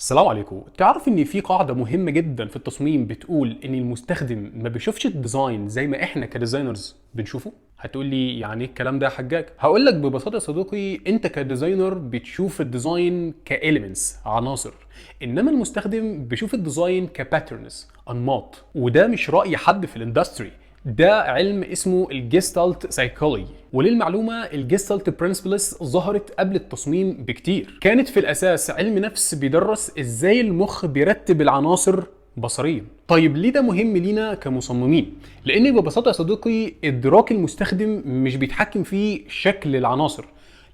السلام عليكم. تعرف ان في قاعدة مهمة جدا في التصميم بتقول ان المستخدم ما بيشوفش ال design زي ما احنا ك designers بنشوفه؟ هتقول لي يعني ايه الكلام ده يا حجاج؟ هقول لك ببساطة يا صديقي، انت ك designer بتشوف ال design ك elements، عناصر، انما المستخدم بيشوف ال design ك patterns، انماط. وده مش رأي حد في ال industry، ده علم اسمه ال Gestalt psychology. وللمعلومه، ال Gestalt principles ظهرت قبل التصميم بكتير، كانت في الاساس علم نفس بيدرس ازاي المخ بيرتب العناصر بصريا. طيب ليه ده مهم لينا كمصممين؟ لان ببساطة يا صديقي، ادراك المستخدم مش بيتحكم في شكل العناصر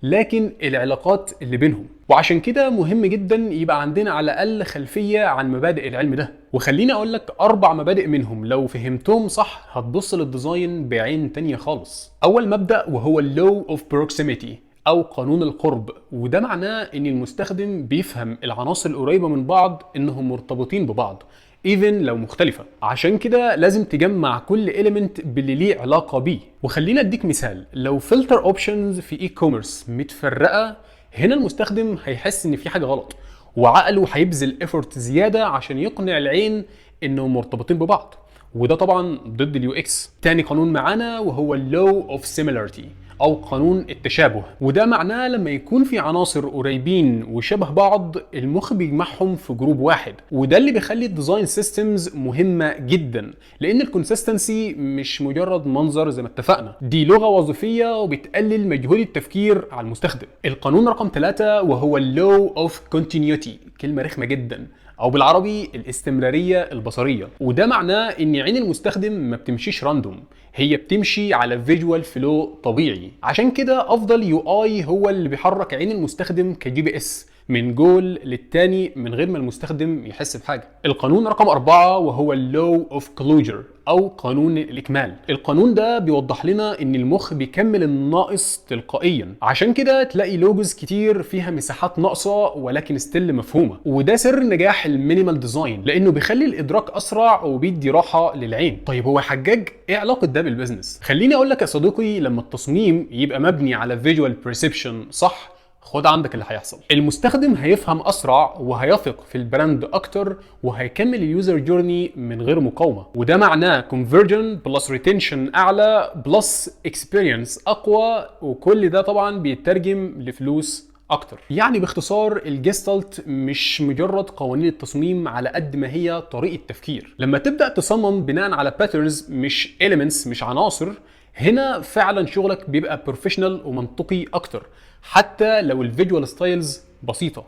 لكن العلاقات اللي بينهم، وعشان كده مهم جدا يبقى عندنا على الاقل خلفية عن مبادئ العلم ده. وخليني اقول لك اربع مبادئ منهم، لو فهمتهم صح هتبص لل design بعين تانية خالص. اول مبدا وهو ال law of proximity او قانون القرب، وده معناه ان المستخدم بيفهم العناصر القريبة من بعض انهم مرتبطين ببعض even لو مختلفة. عشان كده لازم تجمع كل element باللي ليه علاقة بيه. وخلينا اديك مثال، لو filter options في e-commerce متفرقة، هنا المستخدم هيحس ان في حاجة غلط وعقله هيبذل effort زيادة عشان يقنع العين انهم مرتبطين ببعض، وده طبعا ضد ال UX. تاني قانون معانا وهو ال law of similarity او قانون التشابه، وده معناه لما يكون في عناصر قريبين وشبه بعض المخ بيجمعهم في group واحد. وده اللي بيخلي ال design systems مهمة جدا، لان ال consistency مش مجرد منظر زي ما اتفقنا، دي لغة وظيفية وبتقلل مجهود التفكير على المستخدم. القانون رقم 3 وهو ال law of continuity، كلمة رخمة جدا، او بالعربي الاستمرارية البصريه. وده معناه ان عين المستخدم ما بتمشيش random، هي بتمشي على visual flow طبيعي. عشان كده افضل UI هو اللي بيحرك عين المستخدم ك GPS من جول للتاني من غير ما المستخدم يحس بحاجه. القانون رقم 4 وهو ال law of closure أو قانون الإكمال. القانون ده بيوضح لنا إن المخ بيكمل الناقص تلقائيا، عشان كده تلاقي logos كتير فيها مساحات ناقصة ولكن still مفهومة. وده سر نجاح ال minimal design، لأنه بيخلي الإدراك أسرع وبيدي راحة للعين. طيب هو حجاج إيه علاقة ده بال business؟ خليني أقول لك يا صديقي، لما التصميم يبقى مبني على visual perception صح، خد عندك اللي هيحصل: المستخدم هيفهم اسرع وهيثق في ال brand اكتر وهيكمل ال user journey من غير مقاومه. وده معناه conversion plus retention اعلى plus experience اقوى، وكل ده طبعا بيترجم لفلوس اكتر. يعني باختصار، الجستالت مش مجرد قوانين التصميم على قد ما هي طريقه تفكير. لما تبدا تصمم بناء على patterns مش elements، مش عناصر، هنا فعلا شغلك بيبقى professional ومنطقي اكتر حتى لو ال visual styles بسيطه.